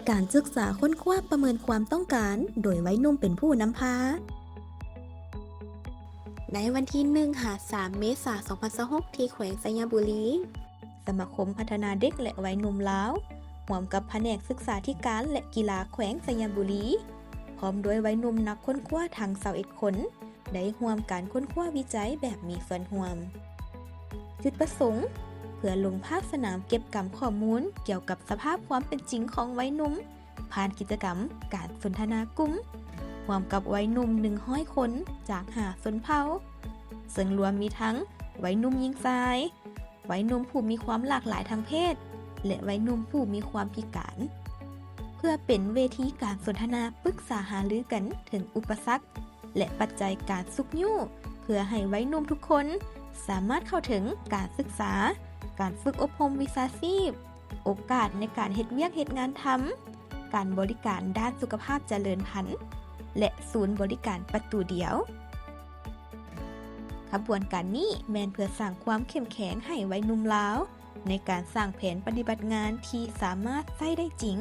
ການສຶກສາຄົ້ນຄວ້າປະເມີນຄວາມຕ້ອງການ ໂດຍໄວໜຸ່ມເປັນຜູ້ນຳພາ. ໃນວັນທີໜຶ່ງຫາສາມເມສາສອງພັນຊາວຫົກ ທີ່ແຂວງໄຊຍະບູລີ, ສະມາຄົມພັດທະນາເດັກ ແລະ ໄວໜຸ່ມລາວ ຮ່ວມກັບພະແນກສຶກສາທິການ ແລະ ກິລາແຂວງໄຊຍະບູລີ ພ້ອມດ້ວຍໄວໜຸ່ມນັກຄົ້ນຄວ້າທັງຊາວເອັດຄົນ ໄດ້ຮ່ວມການຄົ້ນຄວ້າວິໄຈແບບມີສ່ວນຮ່ວມ. ຈຸດປະສົງ ເພື່ອລົງພາກສະໜາມເກັບກຳຂໍ້ມູນກ່ຽວກັບສະພາບຄວາມເປັນຈິງຂອງໄວໜຸ່ມ ຜ່ານກິດຈະກຳການສົນທະນາກຸ່ມ ຮ່ວມກັບໄວໜຸ່ມໜຶ່ງຮ້ອຍຄົນຈາກຫ້າຊົນເຜົ່າ, ເຊິ່ງລວມມີທັງໄວໜຸ່ມຍິງຊາຍ, ໄວໜຸ່ມຜູ້ມີຄວາມຫຼາກຫຼາຍທາງເພດ ແລະ ໄວໜຸ່ມຜູ້ມີຄວາມພິການ, ເພື່ອເປັນເວທີການສົນທະນາປຶກສາຫາລືກັນເຖິງອຸປະສັກ ແລະ ປັດໄຈການຊຸກຍູ້ ເພື່ອໃຫ້ໄວໜຸ່ມທຸກຄົນສາມາດເຂົ້າເຖິງການສຶກສາ, ການຝຶກອົບຮົມວິຊາຊີບ, ໂອກາດໃນການເຮັດວຽກເຮັດງານທຳ, ການບໍລິການດ້ານສຸຂະພາບຈະເລີນພັນ ແລະ ສູນບໍລິການປະຕູດຽວ. ຂະບວນການນີ້ແມ່ນເພື່ອສ້າງຄວາມເຂັ້ມແຂງໃຫ້ໄວໜຸ່ມລາວ ໃນການສ້າງແຜນປະຕິບັດງານທີ່ສາມາດໃຊ້ໄດ້ຈິງ,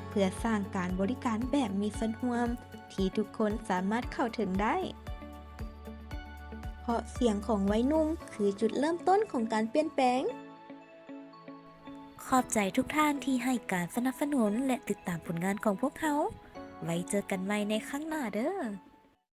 ເພື່ອສ້າງການບໍລິການແບບມີສ່ວນຮ່ວມທີ່ທຸກຄົນສາມາດເຂົ້າເຖິງໄດ້, ເພາະສຽງຂອງໄວໜຸ່ມຄືຈຸດເລີ່ມຕົ້ນຂອງການປ່ຽນແປງ. ຂອບໃຈທຸກທ່ານທີ່ໃຫ້ການສະໜັບສະໜູນ ແລະ ຕິດຕາມຜົນງານຂອງພວກເຮົາ. ໄວ້ເຈີກັນໃໝ່ໃນຄັ້ງໜ້າເດີ້.